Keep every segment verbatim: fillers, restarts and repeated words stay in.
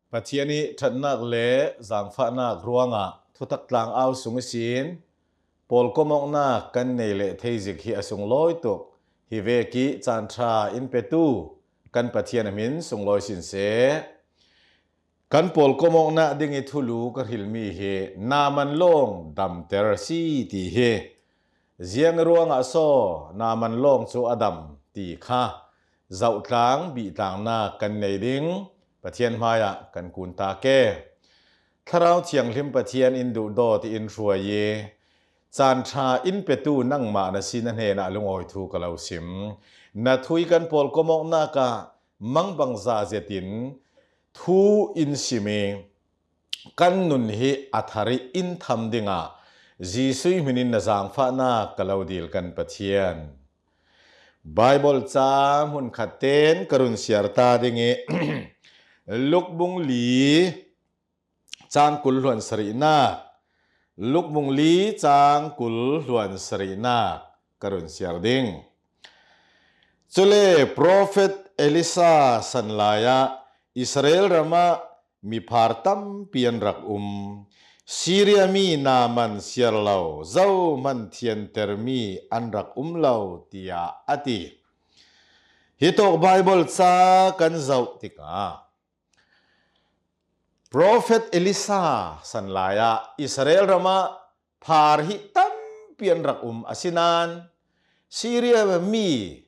Pathian ih ṭhatnak le zangfahnak ruangah thutak tlang au sung ihsin pawlkomawknak kan nei leh thei zik hi a sunglawi tuk. Hi vekih caan ṭha in petu kan Pathian a hmin sunglawi sin seh. Kan pawlkomawknak dingih thulu ka hrilmi hi Naaman lawng damter a si ti hi. Ziang ruangah saw Naaman lawng cu a dam ti kha zohtlang bihtlangnak kan nei ding, Pathian hmaiah kan kun ta ke. Thlarau Thianghlim Pathian in duhdaw tiin hruai ih caan ṭha in petu nangmah na si na hnenah lungawi thu ka lo sim. Na thu ih kan pawlkomawknak ah mangbangza zetin thu in sim ih kan nun hi a thar ih in tham dingah Jesuh ih hmin in na zangfahnak ka lo dil kan Pathian. Baibal ca hmunkhat ten ka run siar ta ding ih Luk bung li cang kul hluan sarihnak, Luk bung li cang kul hluan sarihnak ka run siar ding. Cule profet Elisa san lai ah Israel ramah miphar tampi an rak um. Syria mi Naaman siar lo, zohman thiantermi an rak um lo, tiah a ti. Hitawk Baibal ca kan zoh tikah profet Elisa san lai ah Israel ramah phar hi tampi an rak um. Asinain Syria mi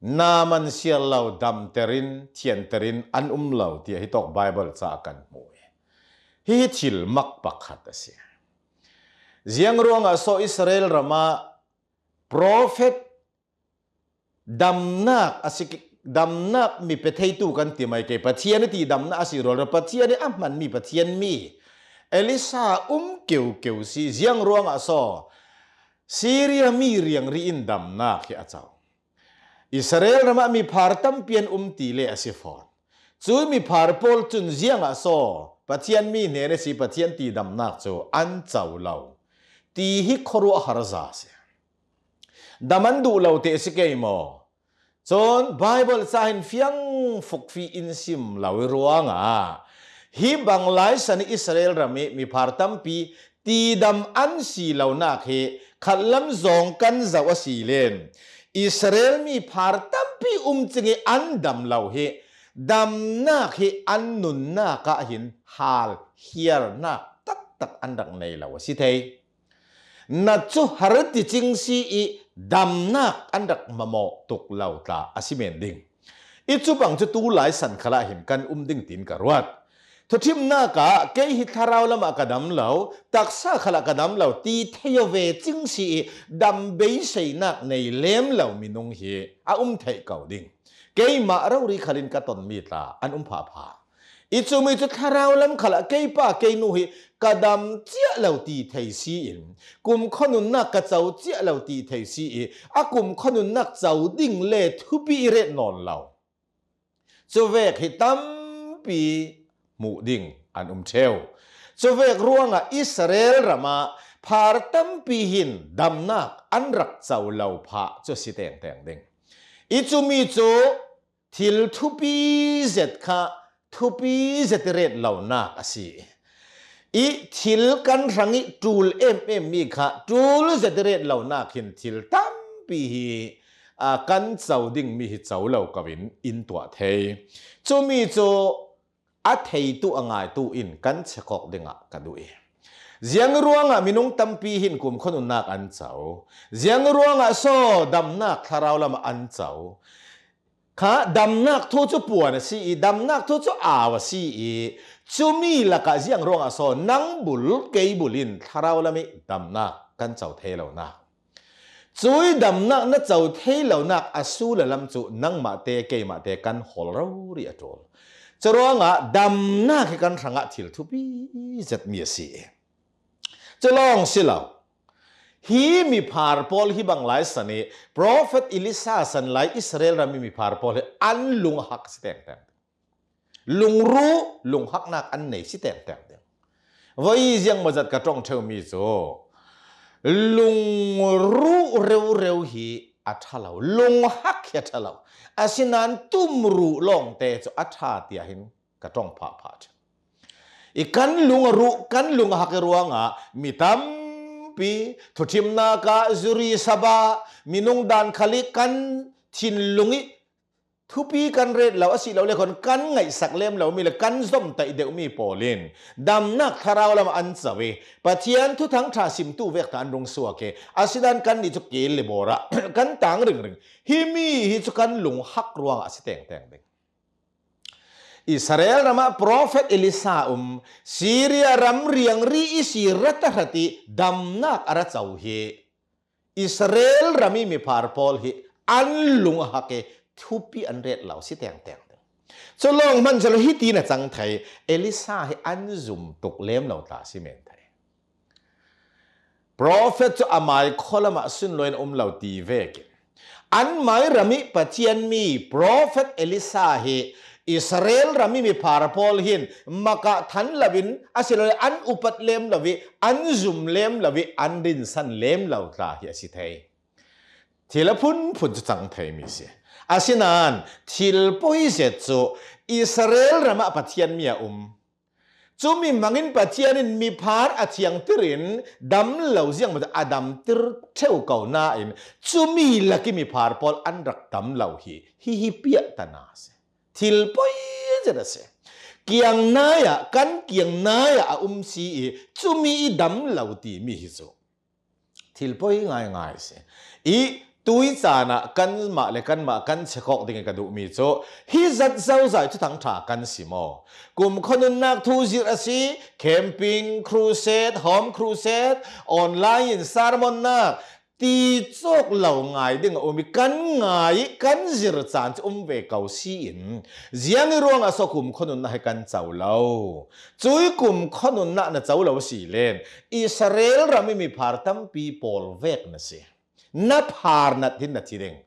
Naaman siar lo, damterin thianterin an um lo, tiah hitawk Baibal ca kan hmu. Hi hi thil mak pakhat a si. Ziang ruangah saw Israel ramah profet damnak a si, damnak mi pe theitu kan ti mai kei. Pathian ih ti damnak a si rualrual, Pathian ih a hmanmi Pathian mi Elisa um keukeu si. Ziang ruangah saw Syria mi riangri in damnak hi a co? Israel ramah miphar tampi an um ti le a si fawn. Cui miphar pawl cun ziangah saw Pathian mi hnen a si, Pathian ti damnak cu an co lo ti hi khuaruahhar za a si. Dam an duh lo te a si kei maw? Cun Baibal ca hin fiang fukfi in sim lo ih ruangah hi bang lai san ih Israel ram ih miphar tampi tidam an si lonak hi khatlam zawng kan zoh a si len Israel miphar tampi um cing ih an dam lo hi damnak hi an nunnak ah hin hal hiarnak taktak an rak nei lo a si thei. Nat cu har ti cing si ih damnak an rak mamawh tuk lo tla a si men ding. Ih cu bang cu tu lai san khalah hin kan um ding tiin ka ruat. Thuṭhimnak ah kei hi thlarau lamah ka dam lo, taksa khalah ka dam lo ti thei aw ve cing si ih dam beiseinak nei lem lo minung hi a um theih ko ding. Keimah rori khalin ka tonmi tla an um phapha. Ih cumi cu thlarau lam khalah kei pa kei nu hi ka dam ciah lo ti thei si in, kumkhua nunnak ka co ciah lo ti thei si ih, a kumkhua nunnak co ding le thupi ih ret nawn lo. Cuvek hi tampi hmuh ding an um ṭheu. Cuvek ruangah Israel ramah phar tampi hin damnak an rak co lo phah cu a si tengteng ding. Ih cumi cu thil thupi zet kha thupi zet ih ret lonak a si. Ih thil kan hrang ih ṭul emem mi kha ṭul zet ih ret lonak hin thil tampi hi, aa, kan co dingmi hi co lo ko in in tuah thei. Cumi cu a theitu a ngaitu in kan chekhawk dingah ka duh ih, ziang ruangah minung tampi hin kumkhua nunnak an co? Ziang ruangah saw damnak thlarau lamah an co? Kha damnak thu cu puan a si ih, damnak thu cu au a si ih, cumi lakah ziang ruangah saw nang bul kei bul in thlarau lam ih damnak kan co thei lonak, cui damnak na co thei lonak a sul a lam cu nangmah te keimah te kan hawl rori a ṭul. Curuangah damnak hi kan hrangah thil thupi zetmi a si. Cu lawng si lo. Hi miphar pawl hi bang lai san ih profet Elisa san lai Israel ram ih miphar pawl hi an lunghak si tengteng. Lungruh, lunghaknak an nei si tengteng ding. Voi ziangmawzat ka ṭong ṭheumi cu lungruh reureu hi a ṭha lo, lunghak hi a ṭha lo. Asinain tumruh lawngte cu a ṭha tiah hin ka ṭong phahphah ṭheu. I kan lung a ruh, kan lung a hak i ruangah mi tampi thuthimnak ah zuri saba minung dan khal i kan thinlung i thupi kan ret lo a si lo le khon kan ngaihsak lem lo mi le kan zom taih deuh mi pawl in damnak thlarau lam an co i Pathian thuthang ṭha simtu vek ta an rung suak i asinan kan nih cu kil le bawr ah kan tang ringring. Himi hi cu kan lung hak ruangah a si tengteng ding. Israel ramah profet Elisa um Syria ram riangri i si ratahrat i damnak a ra co hi Israel ram i miphar pawl hi an lung a hak i thupi an ret lo si tengteng ding. Cu lawng hman cu hiti na cang thei, Elisa hi an zum tuk lem lo ta si men thei. Profet cu a mai khualam ah sunlawi in um lo ti vekin an mai ram i Pathian mi profet Elisa hi Israel ram i miphar pawl hin makah than lo in a si lo le an upat lem lo i an zum lem lo i an rinsan lem lo ta hi a si thei. Thil a phunphun cu cang thei mi si. Asinan thil poi zet cu Israel ram ah Pathian mi a um. Cumi hmangin Pathian in miphar a thiangtir in dam lo ziang maw a damtir ṭheu ko nain cumi lak i miphar pawl an rak dam lo hi hihi piahtana a si. Thil poi zet a si. Kiang nai ah kan kiang nai ah a um si i cumi i dam lo timi hi cu thil poi ngaingai a si. I tui caan ah kanmah le kanmah kan chekhawk ding i ka duhmi cu hi zat zozai thuthang ṭha kan si maw? Kumkhua nunnak thu zirh a si, camping, crusade, home crusade, online in sermonnak ti cawk lo ngai ding a um i kan ngai i kan zir caan cu um ve ko si in ziang i ruangah so kumkhua nunnak hi kan co lo? Cui kumkhua nunnak na co lo si len Israel ram i miphar tampi pawl vek na si. Na pharnat hin na thi ding.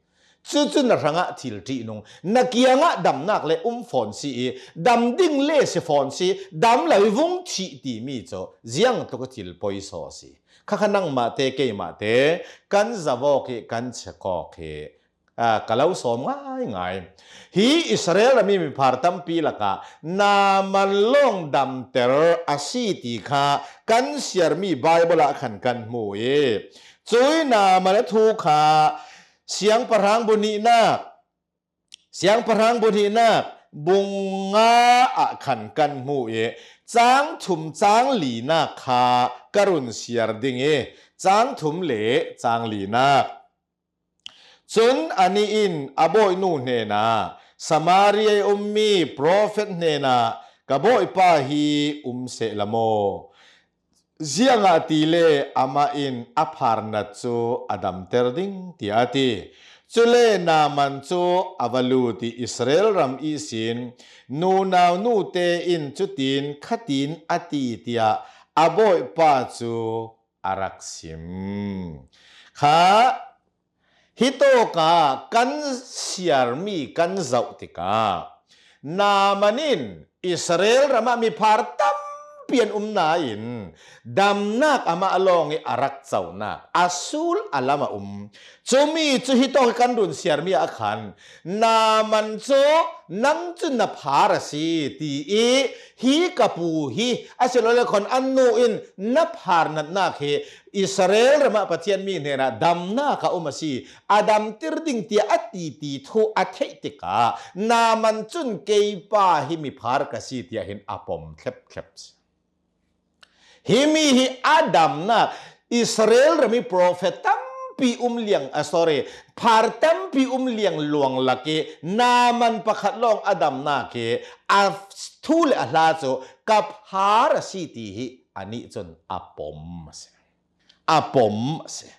Cucu na hrangah thil ṭihnung, na kiangah damnak le um fawn si i dam ding le si fawn si, dam lo i vung thih timi cu ziang tluk i thil poi saw a si. Khakha nangmah te keimah te kan zavawk i kan chekhawk hi ka lo sawm ngaingai. Hi Israel rami miphar tampi lakah Naaman lawng damter a si ti kha kan siarmi Baibal ah khan kan hmu i cui Naaman a thu kha Siangpahrang bu hnihnak, Siangpahrang bu hnihnak bung nga ah khan kan hmu i cang thum cang linak kha ka run siar ding i cang thum le cang linak. Cun anih in a bawinu hnenah, Samaria i ummi profet hnenah, ka bawipa hi um sehla maw? Ziangahtile amah in a pharnat cu a damter ding, tiah a ti. Cule Naaman cu a va lut i Israel ram ihsin nunau nu tein cutin khatin a ti, tiah a bawipa cu a rak sim. Kha hitawkah kan siarmi kan zoh tikah Naaman in Israel ramah miphar tampi an um nain damnak amah lawng i a rak conak a sul a lam a um. Cumi cu hitawk i kan run siarmi ah khan Naaman cu nang cu na phar a si ti i hi ka pu hi a si lo le khon an nu in na phar natnak hi Israel ramah Pathian mi hnenah damnak a um a si, a damtir ding tiah a titi thu a theih tikah Naaman cun keipa hi miphar ka si tiah hin a pom thlep si. Himi hi a damnak Israel rami profet tampi um liang, ah, sorry, phar tampi um liang luang lak i Naaman pakhat lawng a damnak i a thu le a hla cu ka phar a si ti hi anih cun a pom a si. A pom a si.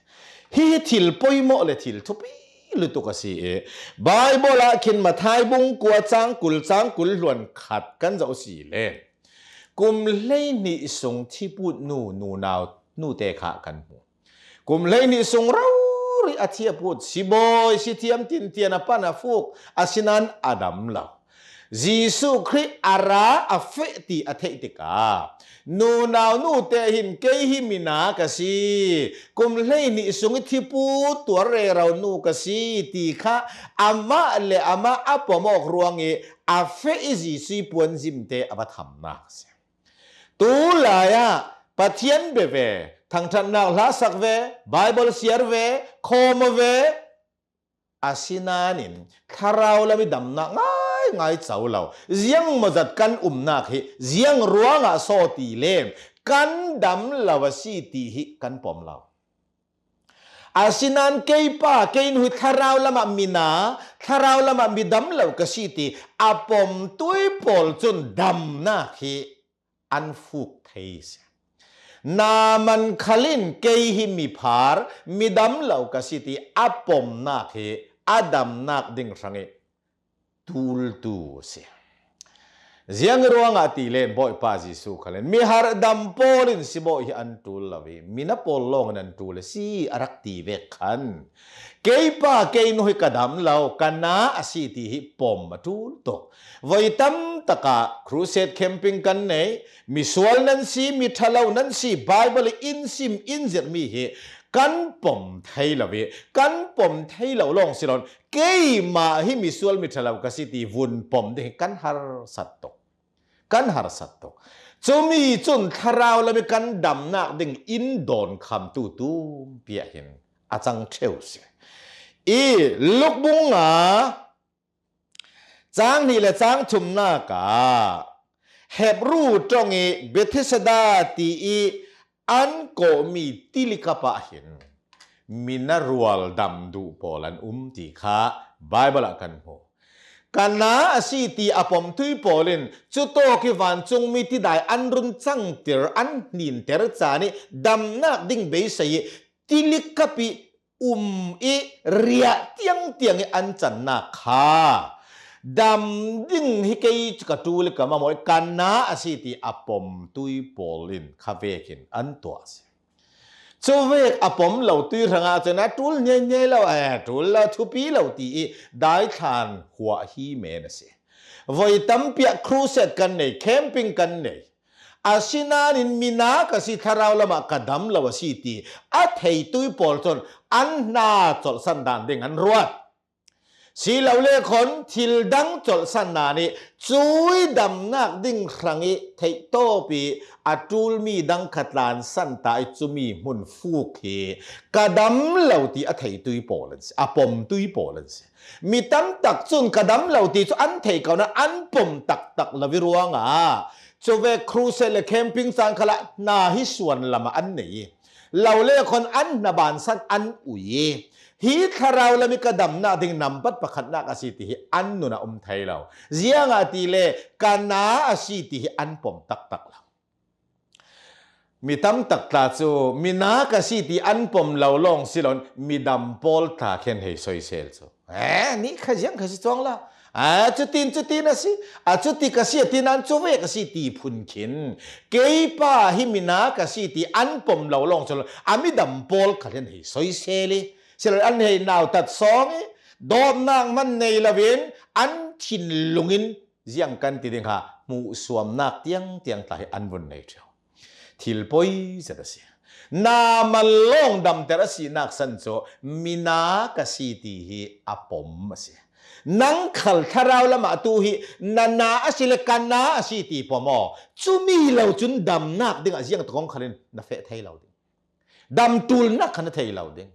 Hi hi thil poimawh le thil thupi lutuk a si i Baibal ah khin Matthai bung kua cang kul cang kul hluan khat kan zoh si le kum hleihnih sung thiput nu nunau nute kha kan hmu. Kum hleihnih sung rori a thi a put, sibawi sithiam tintian a pan a fuk, asinan a dam lo. Jesuh Khrih a ra a feh ti a theih tikah nunau nute hin kei hi mina ka si, kum hleihnih sung i thipu tuar rero nu ka si ti kha amah le amah a pom awk ruang i a feh i Jesuh i puanzimte a va thamnak a si. Tulai ah Pathian bia ve, thangṭhatnak hlasak ve, Bible siar ve, khawm ve, asinain thlarau lam i damnak ngaingai co lo. Ziangmawzat kan umnak hi ziang ruangah saw ti le kan dam lo a si ti hi kan pom lo. Asinain kei pa, kei nu hi thlarau lamah mi na, thlarau lamah mi dam lo ka si ti a pomtui pawl cun damnak hi an fuk thei si. Naaman khal in kei hi miphar, midam lo ka si ti a pomnak hi a damnak ding hrangih tultu a si. Ziang ruangah ti len Bawipa Jesuh khal in mi harhdam pawl in sibawh hi an tul lo i, mi na pawl lawng in an tul a si a rak ti vek khan, kei pa, kei nu hi ka dam lo, ka na a si ti hi pom a tul tuk. Voi tam takah crusade camping kan nei, misual nan si, mi ṭha lo nan si, Bible in sim in zirh mi hi kan pom thei lo i, kan pom thei lo lawng si lo in, keimah hi misual mi ṭha lo ka si ti vun pom ding hi kan harsat tuk. Kan harsat tuk. Cumi cun thlarau lam i kan damnak ding in dawn khamtu tumpi ah hin a cang ṭheu si. I Luk bung nga, cang hnih le cang thumnak ah Hebru ṭong i Bethesda ti i an kawhmi tilikap ah hin mi na rual dam duh pawl an um ti kha Bible ah kan hmu. Ka na a si ti a pomtui pawl in cutawk i vancungmi tidai an run cangtir, an hninter caan i damnak ding beisei i tilikap i um i riah tiangtiang i an cannak kha dam ding hi kei cu ka ṭul i ka mamawh i ka na a si ti a pomtui pawl in kha vekin an tuah a si. Cuvek a pom lo tui hrangah cun a ṭul nyenyei lo, a ṭul lo, thupi lo ti i daithlan huah hi men a si. Voi tampi ah crusade kan nei, camping kan nei. Asinain mi na ka si, thlarau lamah ka dam lo a si ti a theitui pawl cun an hna colhsan dan ding an ruat. Si lo le khawn thil dang colhsan nan i cui damnak ding hrang i theihtawp i a ṭulmi dang kha tlansan ta i cumi hmun fuk hi ka dam lo ti a theitui pawl an si, a pomtui pawl an si. Mi tam tak cun ka dam lo ti cu an thei ko nain an pom taktak lo i ruangah cuvek crusade le camping caan khalah hna hi suan lamah an nei i lo le khawn an hna bansan an ui i hi thlarau lam i ka damnak ding nambat pakhatnak a si ti hi an nun ah um thei lo. Ziangahtile ka na a si ti hi an pom taktak lo. Mi tam tak tla cu mi na ka si ti an pom lo lawng si loin mi dam pawl tla khen hei soisel cu. Eh, nih kha ziang kha si cuang la. A cutin cutin a si, a cuti ka si a ti nan cuvek a si ti phun khin. Kei pa hi mi na ka si ti an pom lo lawng si loin a mi dam pawl kha khen hei soisel i, si loin an hei nautat sawng i, dawtnak hman nei loin an thinlung in ziang kan ti ding ha, hmuhsuamnak tiangtiang tla hi an vun nei ṭheu. Thil poi zet a si. Naaman lawng damter a sinak san cu mi na ka si ti hi a pom a si. Nang khal thlarau lamah tu hi na na a si le ka na a si ti pom aw. Cumi lo cun damnak dingah ziang takong khalin na feh thei lo ding. Dam ṭulnak kha na thei lo ding.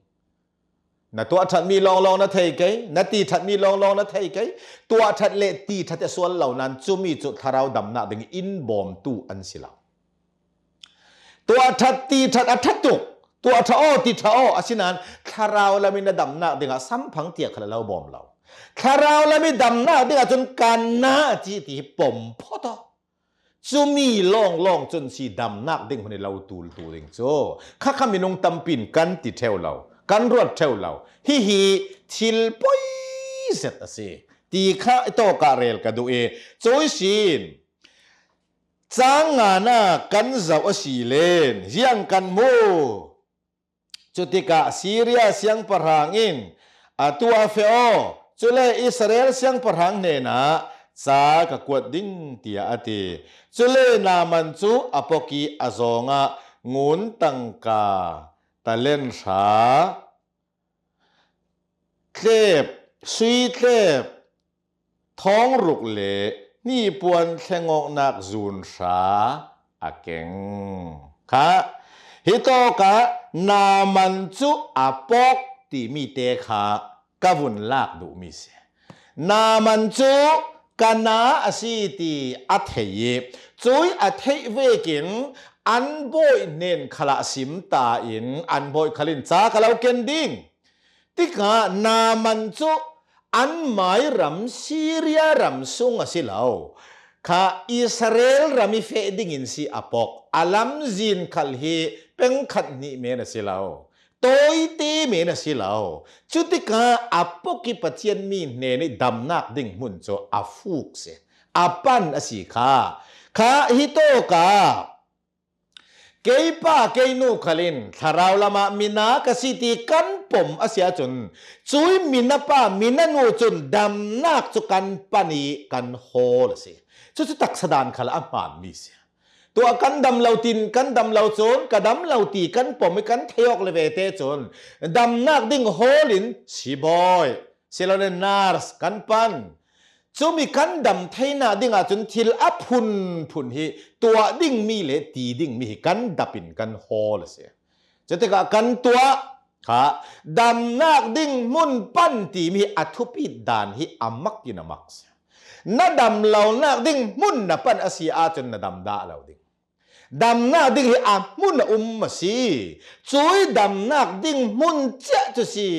Na tuah ṭhatmi lawnglawng na thei kei, na ti ṭhatmi lawnglawng na thei kei. Tuah ṭhat le ti ṭhat a sual lo nan cumi cu thlarau damnak ding in bawmtu an si lo. Tuah ṭhat, ti ṭhat a ṭha tuk. Tuah ṭha aw, ti ṭha aw, asinan thlarau lam i na damnak dingah samphang tiah khal a lo bawm lo. Thlarau lam i damnak dingah cun ka na a si ti hi pom phawt aw. Cumi lawnglawng cun si damnak ding hmun i lo tultu ding cu kha kha minung tampi in kan ti ṭheu lo, kan ruat ṭheu lo. Hihi thil poi zet a si ti kha i tawkah rel ka duh i, cui sin cang nganak kan zoh a si len ziang kan hmu. Cutikah Syria siangpahrang in, "A tuah feh aw, cule Israel siangpahrang hnenah ca ka kuat ding," tiah a ti. Cule Naaman cu a pok i a zawngah ngun tangka, talen hra, tlep, sui tlep, thawng ruk le hnipuan thlengawknak zun hra a keng. Kha, hitawkah Naaman cu a pawk timi te kha ka vun lak duhmi si. Naaman cu ka na a si ti a thei i, cui a theih vekin an bawi hnen khalah sim ta in an bawi khalin ca ka lo ken ding. Tikah Naaman cu an mai ram Syria ram sung a si lo, kha Israel ram i feh dingin si a pawk. A lamzin khal hi pengkhat hnih men a si lo, tawite men a si lo. Cutikah a pawk i Pathian mi hnen i damnak ding hmun cu a fuk si, a pan a si kha. Kha hitawkah kei pa kei nu khalin thlarau lamah mina ka si ti kan pom a si ahcun, cui mina pa mina nu cun damnak cu kan pan i kan hawl a si. Cucu taksa dan khal a hmaanmi si. Tuah kan dam lo tin kan dam lo cun, ka dam lo ti kan pom i kan thei awk le ve te cun damnak ding hawl in sibawi, silole nurse kan pan. Cumi kan dam theinak ding ahcun thil a phunphun hi tuah dingmi le ti dingmi hi kan dap in kan hawl a si. Cutikah kan tuah kha damnak ding hmun pan timi hi a thupit dan hi a mak in a mak si. Na dam lonak ding hmun na pan a si ahcun na dam dah lo ding. Damnak ding hi a hmun a um a si. Cui damnak ding hmun ciah cu si.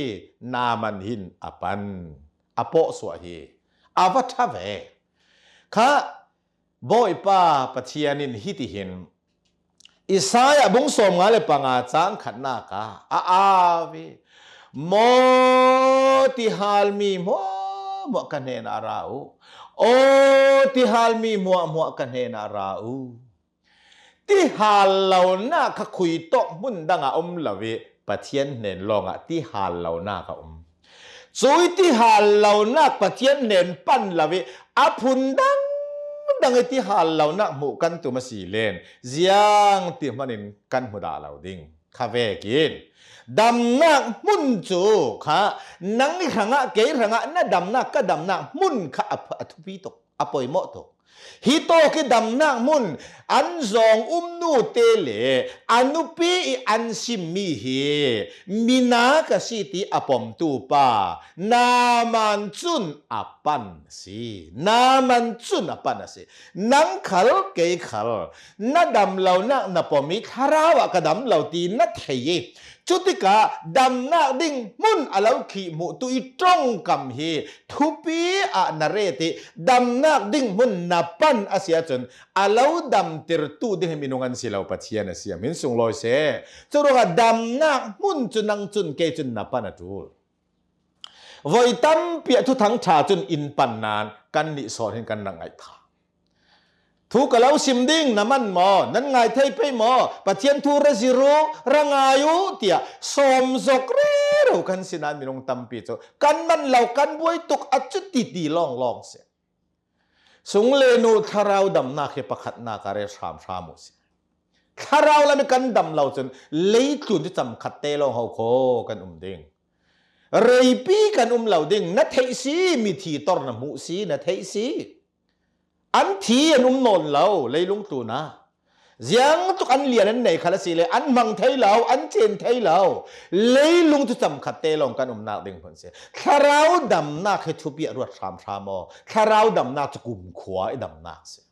Naaman hin a pan, a pawhsuah hi a va ṭha ve. Kha Bawipa Pathian in hitihin Isaiah bung sawmnga le panga cang khatnak ah a au i, maw tihalmi hmuahhmuah ka hnenah ra u, aw tihalmi hmuahhmuah ka hnenah ra u. Tihal lonak kha khui tawk hmun dangah um lo i Pathian hnen lawngah tihal lonak a um. Cui tihal lonak Pathian hnen pan lo i a phun dangdang i tihal lonak hmuh kan tum a si len ziang ti hmanin kan hmu dah lo ding. Kha vekin damnak hmun cu kha nang hrangah kei hrangah na damnak ka damnak hmun kha a, a thupi tuk, a poimawh tuk. Hi tawk i damnak hmun an zawng umnu te le a nupi i an simmi hi mina ka si ti a pomtu pa Naaman cun a pan a si. Naaman cun a pan a si. Nang khal kei khal na dam lonak na pom i thlarau ah ka dam lo ti na thei i, cutikah damnak ding hmun a lo khih hmuh tu i ṭongkam hi thupi ah na ret i damnak ding hmun na pan a si ahcun a lo damtirtu ding hi minung an si lo, Pathian a si a min sunglawi seh. Curuangah damnak hmun cu nang cun kei cun na pan a ṭul. Voi tampi ah Thuthang ṭha cun in pan nan kan nih sawn hin kan rak ngaih tha. Thu ka lo sim ding na man maw? Nan ngai thei pei maw? Pathian thu ra zir u, ra ngai u, tiah sawm zok rero kan si nan minung tampi cu kan man lo, kan buai tuk a cuti ti lawnglawng si. Sung le nu thlarau damnak hi pakhatnak ah ret hramhram uh si. Thlarau lam i kan dam lo cun leitlun cu camkhat te lawng ho kho kan um ding. Reipi kan um lo ding, na theih si, mithi tor na hmuh si, na theih si. An thi an um nawn lo, leilung tlun ah. Ziangtluk an lian an nei khal a si le, an hmang thei lo, an cen thei lo. Leilung cu camkhat te lawng kan umnak ding hmun si. Thlarau damnak hi thupi ah ruat hramhram aw. Thlarau damnak cu kumkhua i damnak si.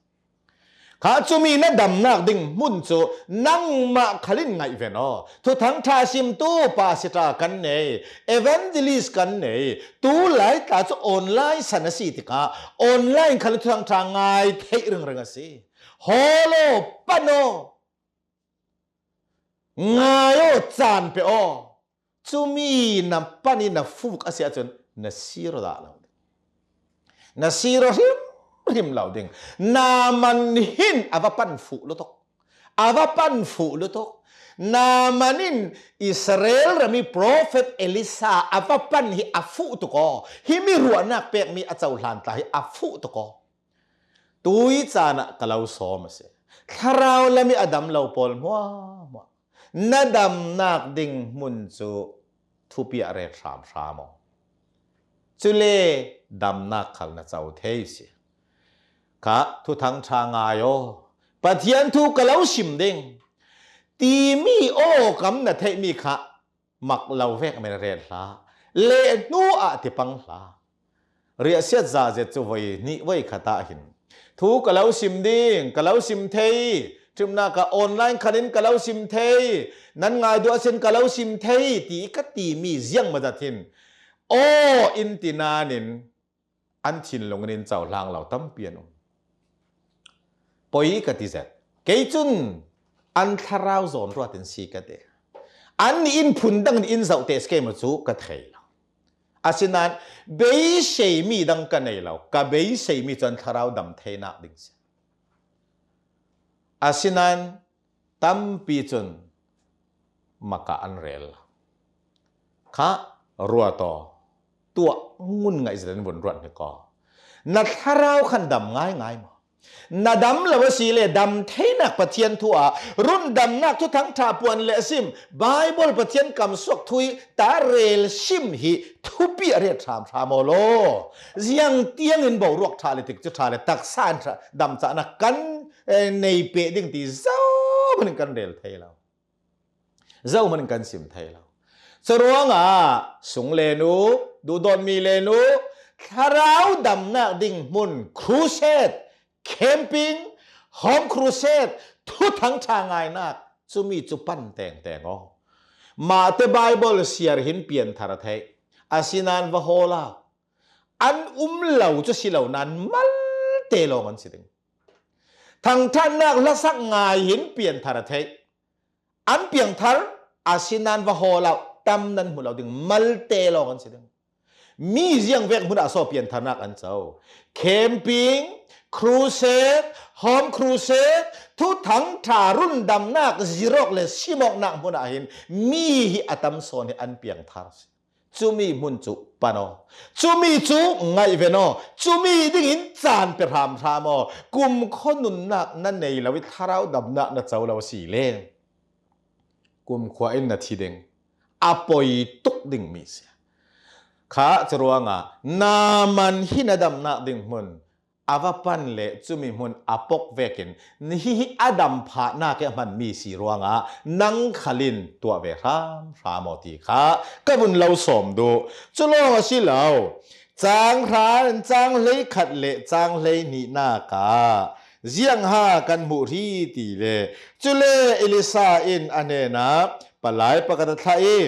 Kha cumi na damnak ding hmun cu nangmah khal in ngaih ven aw. Thuthang ṭha simtu pastor kan nei, evangelist kan nei, tu lai tla cu online san a si tikah online khal in Thuthang ṭha ngai theih ringring a si. Hawl aw, pan aw, ngai aw, caan pe aw. Cumi na pan i na fuk a si ahcun na sir dah lo ding. Na sir hrimhrim lo ding. Naaman hin a va pan fuh lutuk. A va pan fuh lutuk. Naaman in Israel ram i prophet Elisa a va pan hi a fuh tuk aw. Hi mi ruahnak pekmi a cohlan tla hi a fuh tuk aw. Tui caan ah ka lo sawm a si. Thlarau lam i a dam lo pawl hmuahhmuah, na damnak ding hmun cu thupi ah ret hramhram aw. Cule damnak khal na co thei si. Kha Thuthang ṭha ngai aw. Pathian thu ka lo sim ding timi aw kam na theihmi kha mak lo vek men rel hla, leh hnu ah ti pang hla. Riahsiat za zet cu voi hnih voi khat ah hin thu ka lo sim ding, ka lo sim thei, ṭhimnak ah online khan in ka lo sim thei, nan ngai duah sin ka lo sim thei ti ka timi ziangmazat hin aw in ti nain an thinlung in cohlang lo tampi an um. Poi ka ti zet. Kei cun an thlarau zawn ruat in si ka ti. Annih in phundang in in zoh te si keimah cu ka thei lo. Asinain beiseimi dang ka nei lo. Ka beiseimi cu an thlarau dam theinak ding si. Asinain tampi cun maka an rel lo. Kha ruat aw, tuah ngun ngaih zet in vun ruat hnik aw. Na thlarau khan dam ngaingai maw? Na dam lo a si le dam theinak Pathian thu ah rundamnak thuthang ṭha puan le sim, Baibal Pathian kamsuak thu hi ta rel sim hi thupi a riat hramhram aw law. Ziang tiang in boruak ṭha le tikcu ṭha le taksa in ṭha, dam cahnak kan, eh, nei peh ding ti zohman in kan rel thei lo. Zohman in kan sim thei lo. Curuangah sung le nu, duhdawtmi le nu, thlarau damnak ding hmun, crusade, camping, home crusade, thuthang ṭha ngainak, cumi cu pan tengteng aw. Mahte Baibal siar hin pianthar a theih, asinain va hawl au. An um lo cu si lo nain malte lawng an si ding. Thangṭhatnak hlasak ngai hin pianthar a theih. An piangthar, asinain va hawl au, tam nan hmu lo ding, malte lawng an si ding. Mi ziangvek hmun ah saw piantharnak an co. Camping, crusade, home crusade, thuthang ṭha rundamnak zirawk le simawknak hmun ah hin mi hi a tam sawn hi an piangthar si. Cumi hmun cu pan aw. Cumi cu ngaih ven aw. Cumi dingin caan pe hramhram aw. Kumkhua nunnak na nei lo i thlarau damnak na co lo a si le kumkhua in na thi ding, a poi tuk dingmi si. Kha curuangah Naaman hi na damnak ding hmun a va pan le cumi hmun a pok vekin nihi hi a dam phahnak i a hmanmi si ruangah nang khal in tuah ve hramhram aw ti kha ka vun lo sawm duh. Cu lawng a si lo. Cang hra in cang hleikhat le cang hleihnihnak ah ziangha kan hmuh hri ti le cule Elisa in a hnenah palai pakhat a thlah i,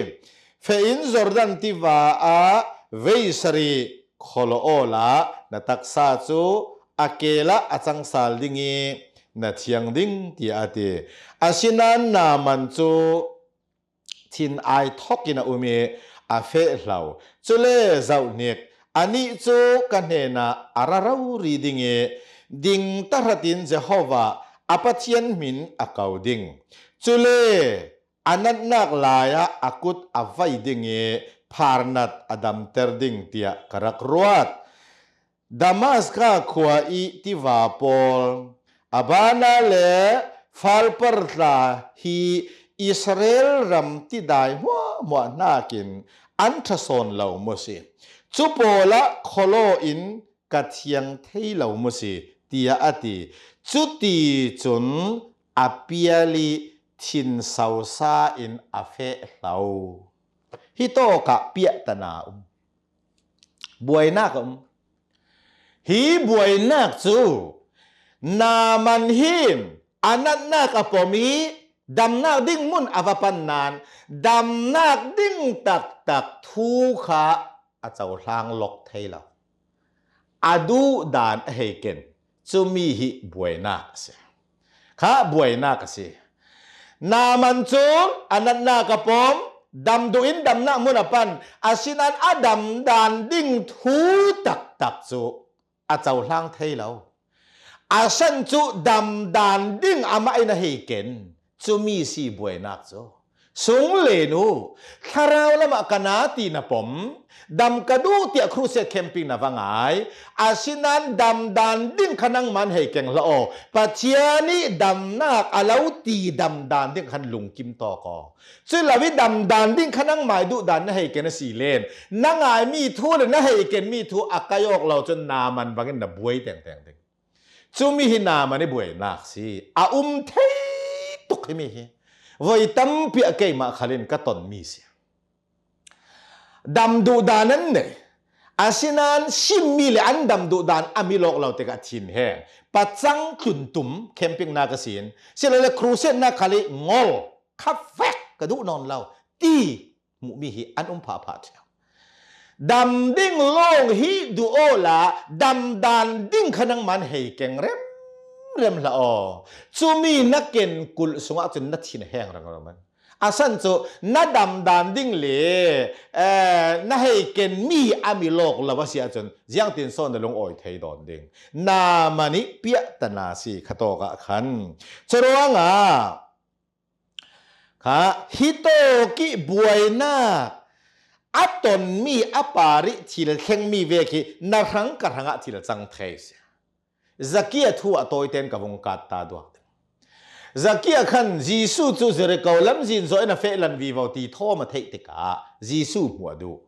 feh in Jordan tiva ah veisari khawlaw awla na taksa cu a kelah a cangsal ding i na thiang ding, tiah a ti. Asinain Naaman cu thin ai thawk in a um i a feh hlo. Cule zohhnik, anih cu ka hnenah a ra rori ding i ding tahratin Jehovah a Pathian hmin a ko ding. Cule a natnak lai-ah a kut a vai ding i pharnat a damter ding tiah ka rak ruat. Damaska khua i tiva pawl, Abana le Farpar tla hi Israel ram tidai hmuahhmuah hnakin an ṭha sawn lo mu si. Cu pawl ah khawlaw in ka thiang thei lo mu si, tiah a ti. Cuticun a pial i thinsosa in a feh hlo. Hi tawkah piahtana um. Buainak a um. Hi buainak cu Naaman hin a natnak a pom i damnak ding hmun a va pan nain damnak ding taktak thu kha a cohlang lawk thei lo. A duh dan a hei ken. Cumi hi buainak a si. Kha buainak a si. Naaman cu a natnak a pom, dam duh in damnak hmun a pan, asinain a damdan ding thu taktak cu a cohlang thei lo. A san cu damdan ding amah in a hei ken. Cumi si buainak cu. Sung le nu, thlarau lamah ka na ti na pom, dam ka duh tiah crusade camping na va ngai, asinain damdan ding kha nangman hei keng hlah aw. Pathian i damnak a lo ti damdan ding khan lungkim tawk aw. Culo i damdan ding kha nangmai duhdan na hei ken a si len, na ngaimi thu le na hei kenmi thu a kai awk lo cun Naaman bangin na buai tengteng ding. Cumi hi Naaman ih buainak si. A um thei tuk himi hi. Voi tampi ah keimah khalin ka ton mi si. Dam duh dan an nei. Asinain simmi le an dam duh dan a mi lawk lo tikah thin heng. Pacang tluntum camping nak a sin. Silole crusade nak khal ih ngol kha vek ka duh nawn lo ti hmuhmi hi an um phahphah ṭheu. Dam ding lawng hi duh awla dam dan ding kha nangman hei keng remrem hlah aw. Cumi na ken kulh sungah cun na thin a heng rengreman. A san cu na dam dan ding le, eh, na hei ken mi a mi lawk lo a si ahcun ziangtin sawn na lungawi thei dawn ding. Naaman ih piahtana si kha tawkah khan. Curuangah kha hitawk ih buainak a tonmi a par ih thil thlengmi vek hi na hrang ka hrangah thil cang thei si. Zakia thu ah tawiten ka vung kat ta duak ding. Zakia khan Jesuh cu Jeriko lamzin zawh in a feh lan vivo ti thawm a theih tikah Jesuh hmuh a duh.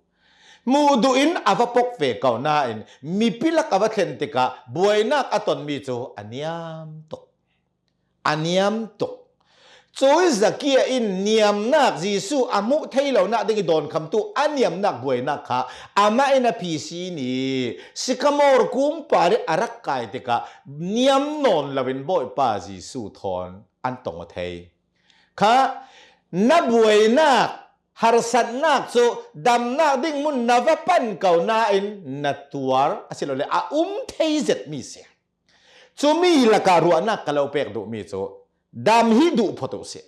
Hmuh duh in a va pok ve ko nain mipi lak a va thlen tikah buainak a tonmi cu a niam tuk. A niam tuk. Cui Zakia in niamnak Jesuh a hmuh thei lonak ding ih dawnkhamtu a niamnak buainak kha amah in a phisi ni sikamawr kung par ih a rak kai tikah niam nawn loin Bawipa Jesuh thawn an tong aw thei. Kha na buainak, harsatnak cu damnak ding mun na va pan ko nain na tuar asilole a um thei zetmi si. Cumi lakah ruahnak ka lo pek duhmi cu dam hi duh phawt uh sih.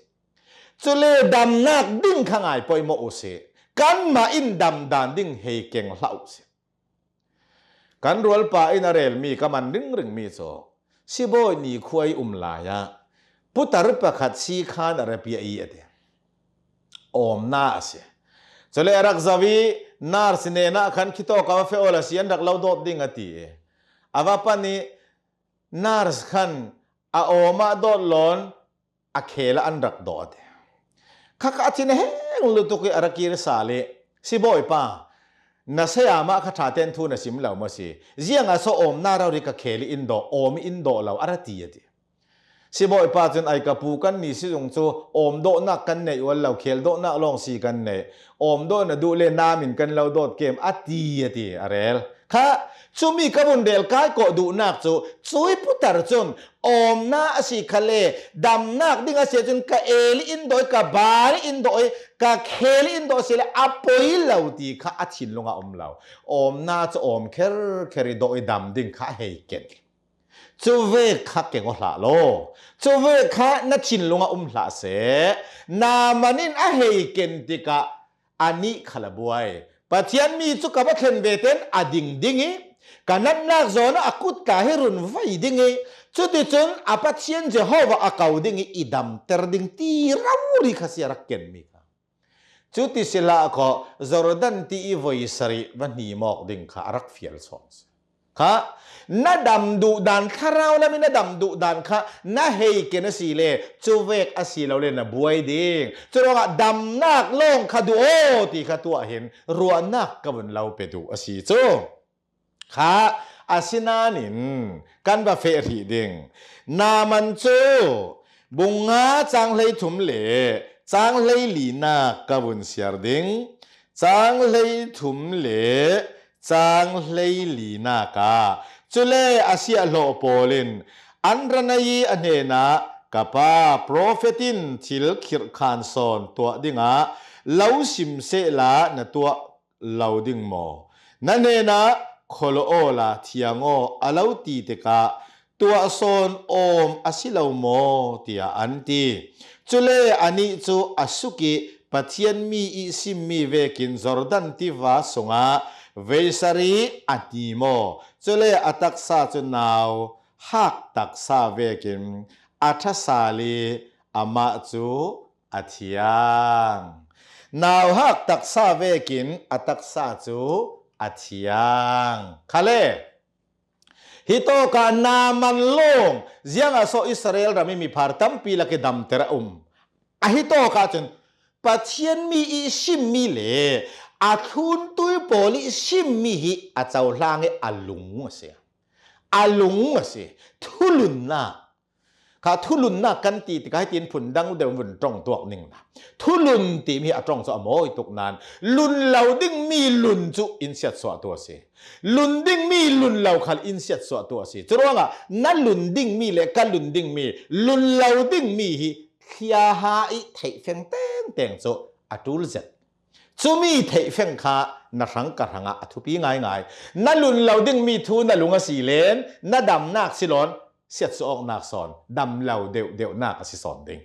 Cule damnak ding kha ngai poimawh uh sih. Kanmah in damdan ding hei keng hlah uh sih. Kan rualpa in a relmi ka man ringringmi cu sibawi ni khua ih um lai ah putar pakhat si khan a ra piah ih a ti. Awmna a si. Cule a rak zoh ih nurse hnenah khan khitawk a va feh awla si an rak lo dawt ding a ti ih a va pan ih nurse khan a awm ah dawt lawn a khel ah an rak dawh a ti. Kha kha a thin a heng lutuk ih a ra kir sal ih, "Sibawipa, na sayamah kha ṭha ten thu na sim lo maw si? Ziangah so awmna rori ka khel ih in dawh, awm ih in dawh lo," a ra ti a ti. Sibawipa cun, "Ai ka pu, kanni sizung cu awm dawhnak kan neih ual lo, khel dawhnak lawng si kan neih. Awm dawh na duh le nam in kan lo dawt kem," a ti a ti a rel. Kha cumi ka vun rel kai kawh duhnak cu cui putar cun awmna a si khale damnak ding a si ahcun ka el ih in dawh ih ka bar ih in dawh ih ka khel ih in dawh a si le a poi lo ti kha a thinlung ah um lo. Awmna cu awm kherkher ih dawh ih dam ding kha a hei ken. Cuvek kha keng aw hlah law. Cuvek kha na thinlung ah um hlah seh. Naaman in a hei ken tikah a nih khal a buai. Pathian mi cu ka va thlen ve ten a ding ding ih ka natnak zawn ah a kut tla hi run vai ding ih cuticun a Pathian Jehovah a ko ding ih i damter ding ti rori kha si a rak kenmi kha. Cuti si hlah khaw Jordan ti ih voi sarih va hnim awk ding kha a rak fial sawn si. Kha na dam duh dan, thlarau lam ih na dam duh dan kha na hei ken a si le cuvek a si lo le na buai ding. Curuangah damnak lawng kha duh aw ti kha tuah hin ruahnak ka vun lo pe duh a si cu. Kha asinain kan va feh hrih ding. Naaman cu bung nga cang hleithum le cang hleilinak ka vun siar ding. Cang hleithum le cang hleilinak ah, cule a siahhlawh pawl in an ra nei ih a hnenah, "Ka pa, profet in thil khirhkhan sawn tuah dingah lo sim sehla na tuah lo ding maw? Na hnenah kholh awla thiang aw a lo ti tikah tuah sawn awm a si lo maw?" tiah an ti. Cule anih cu a suk ih Pathian mi ih simmi vekin Jordan tiva sungah veisarih a hnim aw. Cule a taksa cu nau hak taksa vekin a ṭha sal ih amah cu a thiang. Nauhak taksa vekin a taksa cu a thiang. Khale, hitawkah Naaman lawng ziangah so Israel ram ih miphar tampi lak ih damter a um. A hitawkah cun Pathian mi ih simmi le a thluntu pawl ih simmi hi a cohlang ih a lung a si. a lung a si. Thulunna kha, thulunna kan ti tikah hitin phundang deuh vun ṭong tuak ningla, thulun timi hi a ṭong cu a mawi tuk nain lun lo dingmi lun cu in siatsuahtu a si. Lun dingmi lun lo khal in siatsuahtu a si. Curuangah na lun dingmi le ka lun dingmi, lun lo dingmi hi thliaha i theihfeng tengteng cu a ṭul zet. Cumi theihfeng kha na hrang ka hrangah a thupi ngaingai. Na lun lo dingmi thu na lung a si len, na damnak si lawn, siatsuah awknak sawn, dam lo deuhdeuhnak a si sawn ding.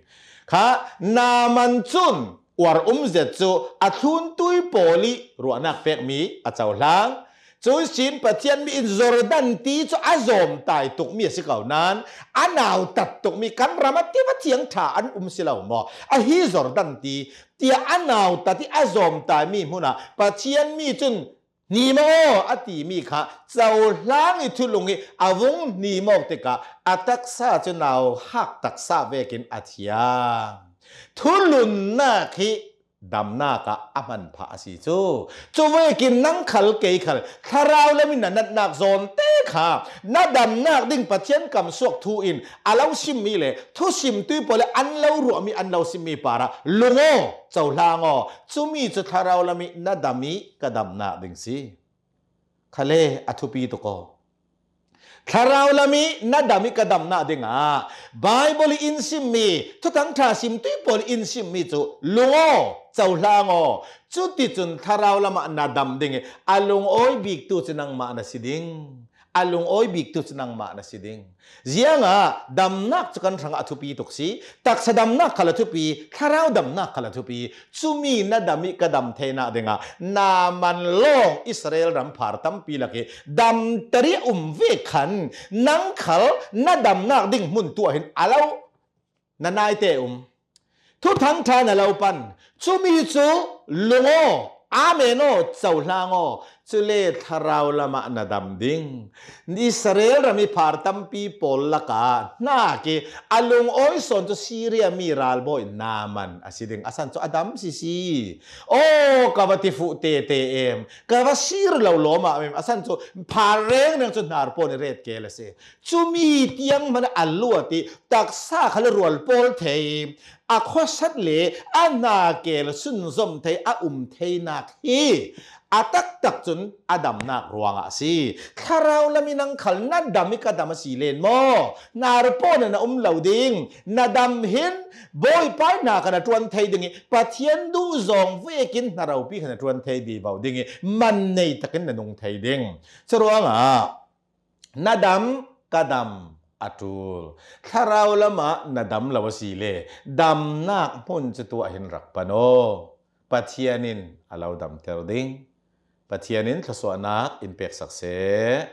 Kha Naaman cun uar um zet cu a thlun tui pawl i ruahnak pekmi a cohlang. Cuihsin Pathian mi in Jordan ti cu a zawmtai tukmi a si ko nain, a nautat tukmi, kan ram a tiva thiang ṭha an um si lo maw? Ahi Jordan ti tiah a nautat i a zawmtaimi hmunah Pathian mi cun, "Hnim aw," a timi kha cohlang i thulung i a vung hnim awk tikah a taksa cu nauhak taksa vekin a thiang. Thulunnak hi damnak ah a hmanphah a si cu. Cuvekin nang khal kei khal thlarau lam in na natnak zawn te kha na damnak ding Pathian kamsuak thu in a lo simmi le thusimtui pawl le an lo ruahmi, an lo simmi parah lung aw, cohlang aw, cumi cu thlarau lam i na dam i ka damnak ding si. Khale a thupi tuk aw. Thlarau lam i na dam i ka damnak dingah Baibal i in simmi, Thuthang ṭha simtui pawl i in simmi cu lung aw, cohlang aw. Cuticun thlarau lamah na dam ding i a lungawi biktu cu nangmah na si ding. A lungawi biktu cu nangmah na si ding. Ziangah damnak cu kan hrangah a thupi tuk si. Taksa damnak khal a thupi, thlarau damnak khal a thupi. Cumi na dam i ka dam theinak dingah Naaman lawng Israel ram phar tampi lak i damter i a um ve khan nang khal na damnak ding hmun tuah hin a lo na naite um. Thuthang ṭha na lo pan. Cumi cu lung aw, amen aw, cohlang aw. Cule thlarau lamah na dam ding. Israel ram i phar tampi pawl lakah hnak i a lungawi sawn cu Syria mi ralbawi Naaman a si ding. A san cu a dam sisi. Aw, ka va ti fuh tete em, ka va sir lo lawmah em. A san cu phar rengreng cu hnarpawn i ret kel a si. Cumi tiang hmanh a luat i taksa khal rual pawl thei, a khuasat le a hna kel sunzom thei a um theinak hi a taktak cun a damnak ruangah a si. Thlarau lam i nang khal na dam i ka dam a si len maw? Hnarpawn in a um lo ding. Na dam hin Bawipa i hna kha na ṭuan thei ding i Pathian duhzawng vekin hna ropi kha na ṭuan thei vivo ding i man nei takin na nung thei ding. Curuangah na dam, ka dam a ṭul. Thlarau lamah na dam lo a si le damnak hmun cu tuah hin rak pan aw. Pathian in a lo damter ding. Pathian in thluasuahnak in peksak seh.